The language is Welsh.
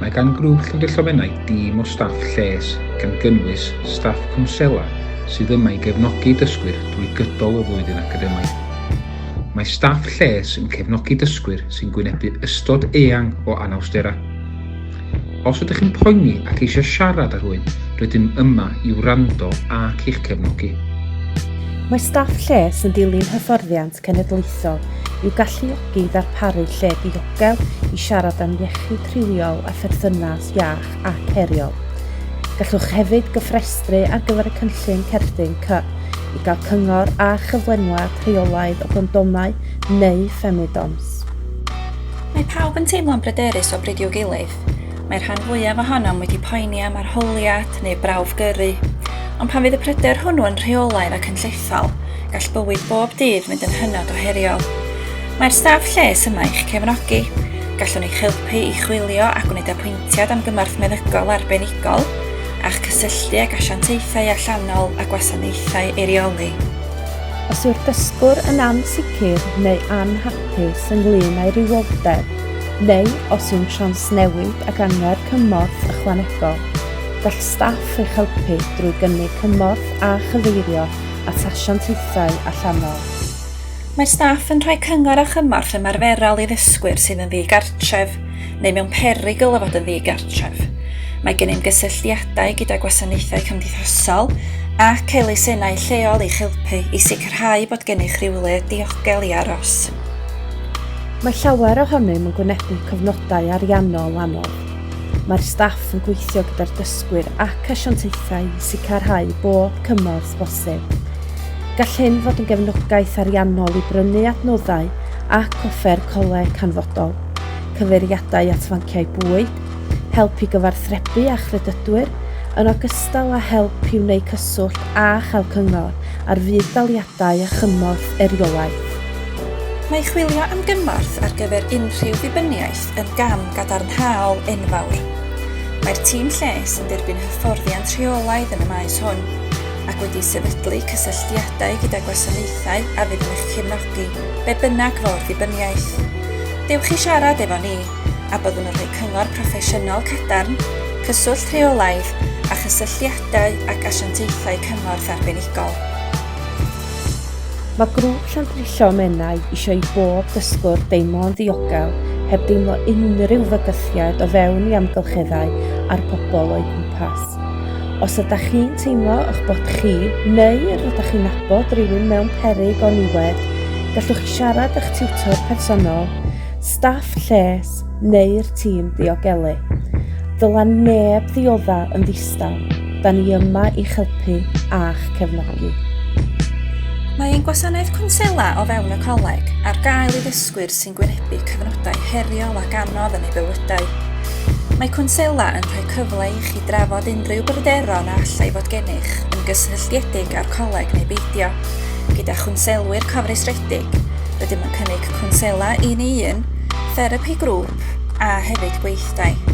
Mae gan Grŵp Llandrillo Menai dîm o staff lles, gan gynnwys staff cwnsela sydd yma i gefnogi dysgwyr drwy gydol y flwyddyn academaidd. Mae staff lles yn cefnogi dysgwyr sy'n gwynebu ystod eang o anawsterau. Os ydych yn poeni ac eisiau siarad â rhywun, rydym yma i wrando ac i'ch cefnogi. Mae staff lles yn dilyn hyfforddiant cenedlaethol i'w galluogi i ddarparu lle diogel i siarad am iechyd rhywiol a pherthynas iach ac heriol. Gallwch hefyd gofrestru ar gyfer y cynllun Cerdyn Cy i gael cyngor a chyflenwad rheolaidd o gondomau neu femidoms. Mae pawb yn teimlo'n bryderus o bryd i'w gilydd. Mae'r rhan fwyaf ohonom wedi poeni am arholiad neu brawf gyrru. Ond pan fydd y pryder hwnnw yn rheolaidd ac yn llethol, gall bywyd bob dydd fynd yn hynod o heriol. Mae'r staff lles yma i'ch cefnogi. Gallwn eich helpu i chwilio a gwneud apwyntiad am gymorth meddygol arbenigol, a'ch cysylltu ag asiantaethau allanol a gwasanaethau eirioli. Os yw'r dysgwr yn ansicr neu anhapus ynglŷn â'i rywioldeb, neu os yw'n trawsnewid ac angen cymorth ychwanegol, gall staff eich helpu drwy gynnig cymorth a chyfeirio at asiantaethau allanol. Mae'r staff yn rhoi cyngor a chymorth ymarferol i ddysgwyr sydd yn ddigartref neu mewn perygl o fod yn ddigartref. Mae gennym gysylltiadau gyda gwasanaethau cymdeithasol ac elusennau lleol i'ch helpu i sicrhau bod gennych rywle diogel i aros. Mae llawer ohonym yn gwynebu cyfnodau ariannol anodd. Mae'r staff yn gweithio gyda'r dysgwyr ac asiantaethau i sicrhau bob cymorth bosib. Gall hyn fod yn gefnogaeth ariannol i brynu adnoddau ac offer coleg hanfodol, cyfeiriadau at fanciau bwyd, help i gyfarthrebu â chredydwyr, yn ogystal â help i wneud cyswllt a chael cyngor ar fudd-daliadau a chymorth eiriolaeth. Mae chwilio am gymorth ar gyfer unrhyw ddibyniaeth yn gam gadarnhaol enfawr. Mae'r tîm lles yn derbyn hyfforddiant rheolaidd yn y maes hwn ac wedi sefydlu cysylltiadau gyda gwasanaethau a fydd yn eich cefnogi, be bynnag fo'r ddibyniaeth. Dewch i siarad efo ni, a byddwn yn rhoi cyngor proffesiynol cadarn, cyswllt rheolaidd a chysylltiadau ag asiantaethau cymorth arbenigol. Mae Grŵp Llandrillo Menai eisiau i bob dysgwr deimlo'n ddiogel heb deimlo unrhyw fygythiad o fewn i amgylcheddau a'r pobl o'u cwmpas. Os ydych chi'n teimlo eich bod chi neu rydych chi'n nabod rhywun mewn peryg o niwed, gallwch chi siarad â'ch tiwtor personol, staff lles neu'r tîm diogelu. Ddyla neb ddiodda yn ddistaw. Da ni yma i'ch helpu a'ch cefnogi. Mae ein gwasanaeth cwnsela o fewn y coleg ar gael i ddysgwyr sy'n gwynebu cyfnodau heriol ac anodd yn eu bywydau. Mae cwnsela yn rhoi cyfle i chi drafod unrhyw bryderon a allai fod gennych yn gysylltiedig â'r coleg neu beidio. Gyda chwnselwyr cofrestredig, rydym yn cynnig cwnsela un i un, therapi grŵp a hefyd gweithdai.